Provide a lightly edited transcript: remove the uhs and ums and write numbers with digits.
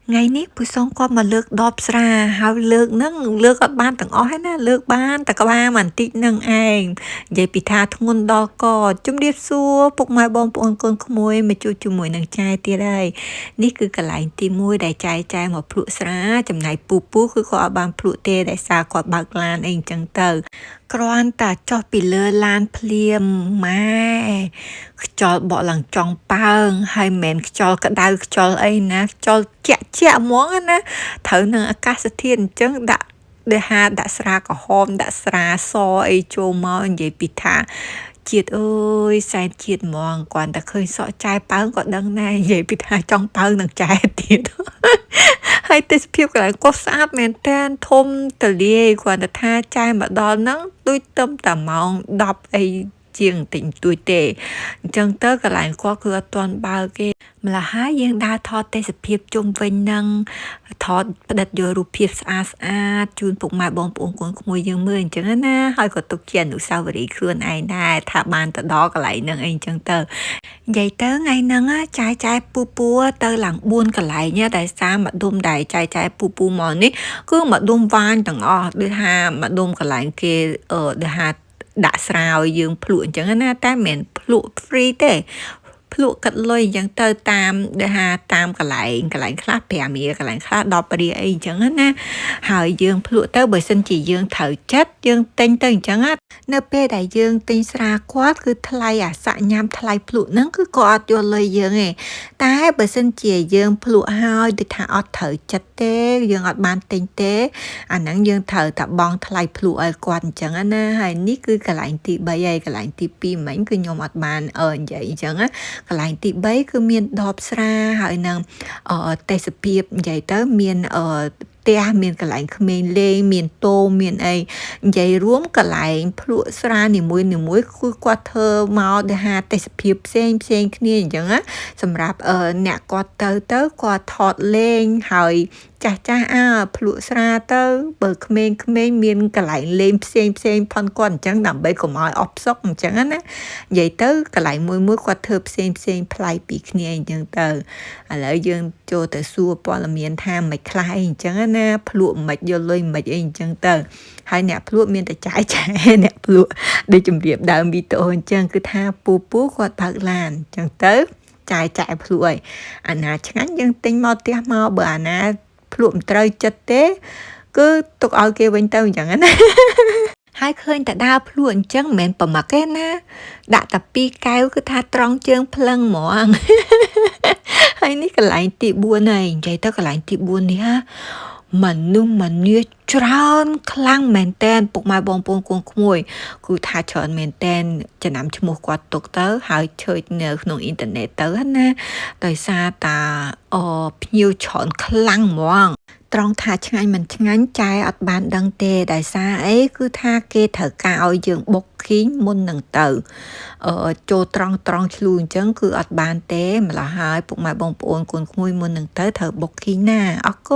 ថ្ងៃនេះពូសងគាត់មកលើកដបស្រាហើយលើកហ្នឹងលើកអត់បានទាំងអស់ឯណាលើកបានតែក្បាលបន្តិចនឹងឯងនិយាយពីថាធ្ងន់ដល់កជំរាបសួរពុកម៉ែបងប្អូនកូនក្មួយមកជួបជាមួយនឹងចែទៀតហើយនេះគឺកន្លែងទី1ដែលចែចែមកភ្លក់ស្រាចំណែកពូពូគឺគាត់អត់បានភ្លក់ទេដោយសារគាត់បើកឡានអីអញ្ចឹងទៅគ្រាន់តែចុះពីលើឡានភ្លាមម៉ែខ្យល់បក់ឡើងចង់ប៉ើងហើយមិនមែនខ្យល់ក្តៅខ្យល់អីណាខ្យល់ជាក់ជាក់ហ្មងណាត្រូវនឹងអាកាសធាតុអញ្ចឹងដាក់ដូចហាដាក់ស្រាក្រហមដាក់ស្រាសអីចូលមកនិយាយពីថាជាតិអើយសែនជាតិហ្មងគ្រាន់តែឃើញសក់ចែប៉ើងក៏ដឹងដែរនិយាយពីថាចង់ប៉ើងនឹងចែទៀត ហើយទេសភាពកន្លែងគាត់ស្អាតមែនតើធំទលាយគ្រាន់តែថាចែមកដល់ហ្នឹងដូចទឹមតែម៉ោង10អីជាងបន្តិចបន្តួចទេអញ្ចឹងទៅកន្លែងគាត់គឺអត់ទាន់បើកទេម្ល៉េះហើយយើងដើរថតទេសភាពជុំវិញនឹងថតផ្ដិតយករូបភាពស្អាតស្អាតជូនពុកម៉ែបងប្អូនកូនក្មួយយើងមើលអញ្ចឹងណាហើយក៏ទុកជាអនុស្សាវរីយ៍ខ្លួនឯងដែរថាបានទៅដល់កន្លែងហ្នឹងអីអញ្ចឹងទៅនិយាយទៅថ្ងៃហ្នឹងចែចែពូពូទៅឡើង4កន្លែងដែលសារម្ដុំដែលចែចែពូពូមកនេះគឺម្ដុំវ៉ាញទាំងអស់ដូចថាម្ដុំកន្លែងគេដូចថាដាក់ស្រាឲ្យយើងភ្លក់អញ្ចឹងណាតែមិនមែនភ្លក់ free ទេភ្លក់កាត់លុយអញ្ចឹងទៅតាមដែលថាតាមកន្លែងកន្លែងខ្លះ5រៀលកន្លែងខ្លះ10រៀលអីអញ្ចឹងណាហើយយើងភ្លក់ទៅបើសិនជាយើងត្រូវចិត្តយើងទិញទៅអញ្ចឹងណានៅពេលដែលយើងទិញស្រាគាត់គឺថ្លៃអាសាក់ញ៉ាំថ្លៃភ្លក់ហ្នឹងគឺគាត់អត់យកលុយយើងទេតែបើសិនជាយើងភ្លក់ហើយដូចថាអត់ត្រូវចិត្តទេយើងអត់បានទិញទេអាហ្នឹងយើងត្រូវតែបង់ថ្លៃភ្លក់ឲ្យគាត់អញ្ចឹងណាហើយនេះគឺកន្លែងទី3ហើយកន្លែងទី2មិញគឺខ្ញុំអត់បាននិយាយអញ្ចឹងណាកន្លែងទី3គឺមានដបស្រាហើយនឹងទេសភាពនិយាយទៅមានផ្ទះមានកន្លែងក្មេងលេងមានតូមានអីនិយាយរួមកន្លែងភ្លក់ស្រានីមួយនីមួយគឺគាត់ធ្វើមកដែលហាទេសភាពផ្សេងផ្សេងគ្នាអញ្ចឹងណាសម្រាប់អ្នកគាត់ទៅទៅគាត់ថតលេងហើយចាស់ចាស់អើភ្លក់ស្រាទៅបើក្មេងក្មេងមានកន្លែងលេងផ្សេងផ្សេងផនគាត់អញ្ចឹងដើម្បីកុំឲ្យអផ្សុកអញ្ចឹងណានិយាយទៅកន្លែងមួយមួយគាត់ធ្វើផ្សេងផ្សេងប្លែកពីគ្នាអញ្ចឹងទៅឥឡូវយើងចូលទៅសួរព័ត៌មានថាមិនខ្លះអីអញ្ចឹងណាភ្លក់មិនយកលុយមិនអីអញ្ចឹងទៅហើយអ្នកភ្លក់មានតែចាយចាយអ្នកភ្លក់ដូចជំរាបដើមវីដេអូអញ្ចឹងគឺថាពូពូគាត់បើកឡានអញ្ចឹងទៅចាយចាយភ្លក់អីអាណាឆ្ងាញ់យើងទិញមកផ្ទះមកបើអាណាភ្លក់មិនត្រូវចិត្តទេគឺទុកឲ្យគេវិញទៅអញ្ចឹងណាហើយឃើញតែដើរភ្លក់អញ្ចឹងមិនមែនប្រមាក់ទេណាដាក់តែពីរកែវគឺថាត្រង់ជើងភ្លឹងហ្មងហើយនេះកន្លែងទី4ហើយនិយាយទៅកន្លែងទី4នេះហាមនុស្សម្នាច្រើនខ្លាំងមែនតែនពុកម៉ែបងប្អូនកូនក្មួយគឺថាច្រើនមែនតែនចំណាំឈ្មោះគាត់ទុកទៅហើយឆើចនៅក្នុងអ៊ីនធឺណិតទៅណាដោយសារតាអភ្ញៀវច្រើនខ្លាំងហ្មងត្រង់ថាឆ្ងាញ់មិនឆ្ងាញ់ចែអត់បានដឹងទេដោយសារអីគឺថាគេត្រូវការឲ្យយើង booking មុននឹងទៅចូលត្រង់ត្រង់ឆ្លូអញ្ចឹងគឺអត់បានទេម្ល៉េះហើយពុកម៉ែបងប្អូនកូនក្មួយមុននឹងទៅត្រូវ booking ណាអរគុណ។